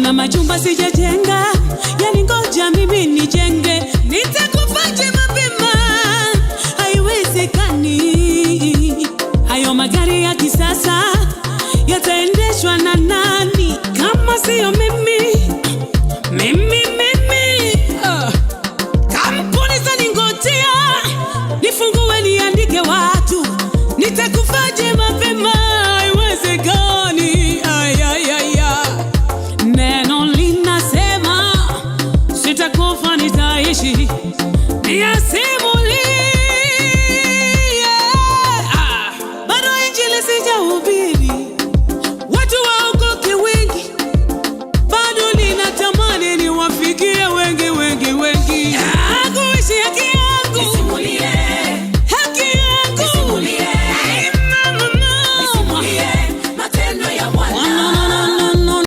Kuna majumba sijajenga, yani ngoja mimi nijenge. Nitakufaje mapema? Haiwezekani. Hayo magari ya kisasa.